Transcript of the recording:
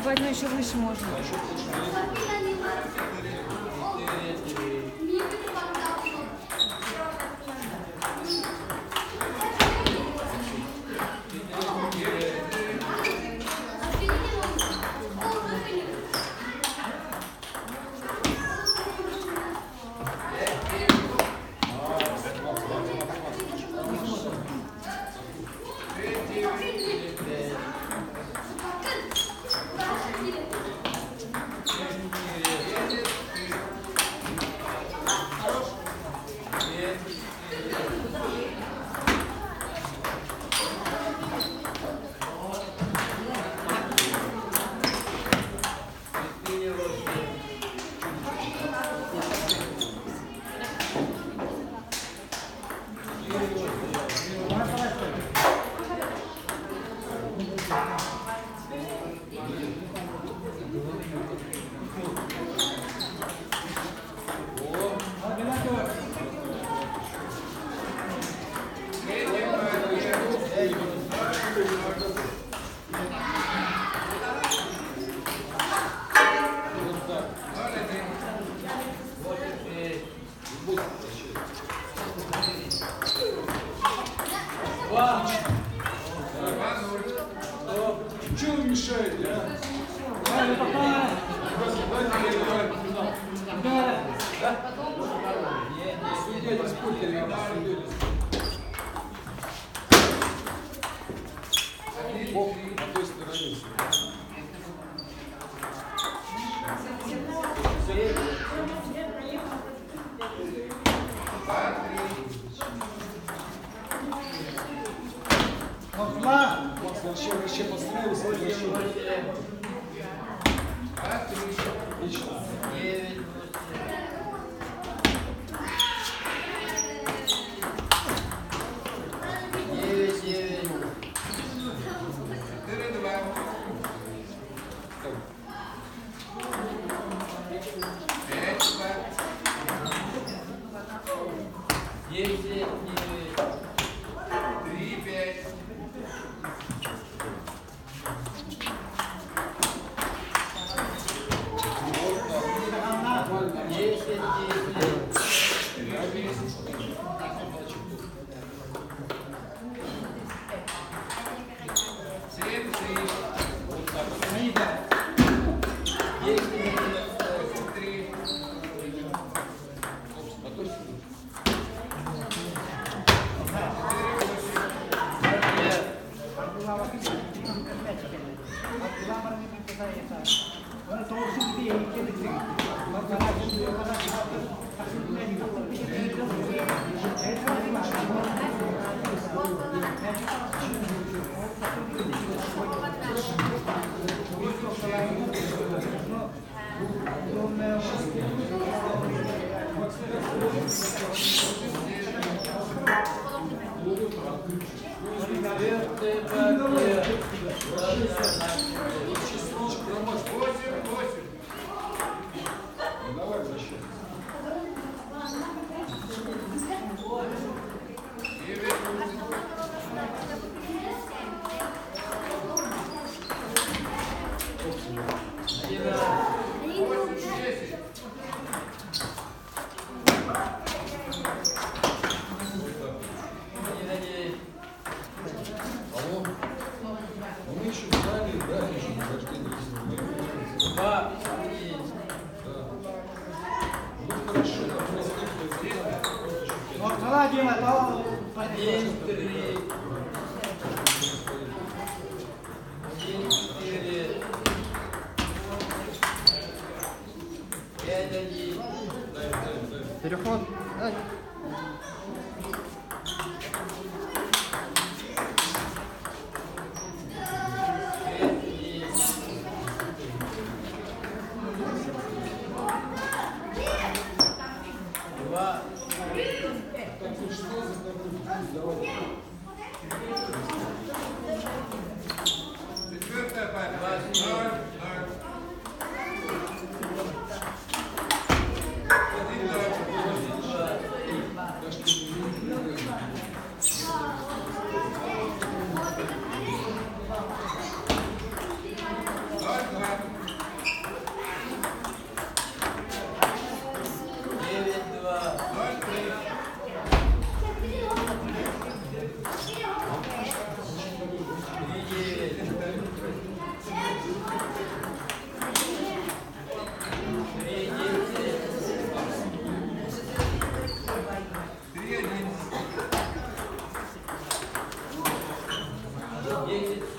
Желательно еще выше можно. Чего вы мешаете, а? Дайте я играю в финал. Судья не спорьте, ребята, судья не спорьте. Бог на той стороне. Макс, вообще, вообще подстраивайся, вообще. Отлично. Так, нормально. Ну, давай возвращайся. Алло. Ну, мы еще в зале играли, еще рождения. Да. Ну хорошо, там у нас Дай, дай, дай. Переход. Ай. Там хоть 16 на группу, пусть давай. 2. 9-2. 0-3. 3-9. 3-10. 3-1. 10-7.